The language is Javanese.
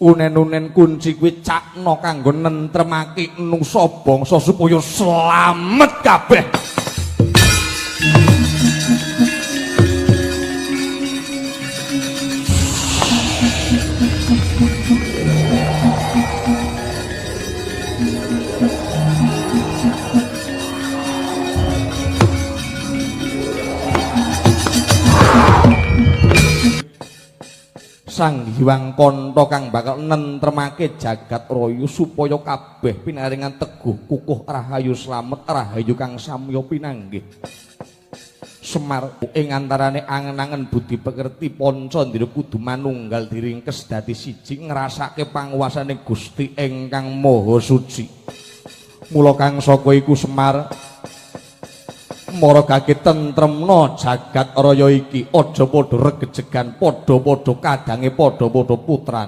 Unen-unen kunci kuwi cakna kanggo nentremake nusa bangsa supaya slamet kabeh. Sang Hyang Kantha kang bakal nentremake jagat raya supaya kabeh pinaringan teguh kukuh rahayu slamet rahayu kang samya pinanggih. Semar ing antarane angen-angen budi pekerti panca ndira kudu manunggal diringkes dadi siji ngrasake panguwasane Gusti ingkang Maha Suci. Mula kang saka iku Semar maragake tentremna jagat raya iki, aja padha regejegan, padha-padha kadange, padha-padha putrane.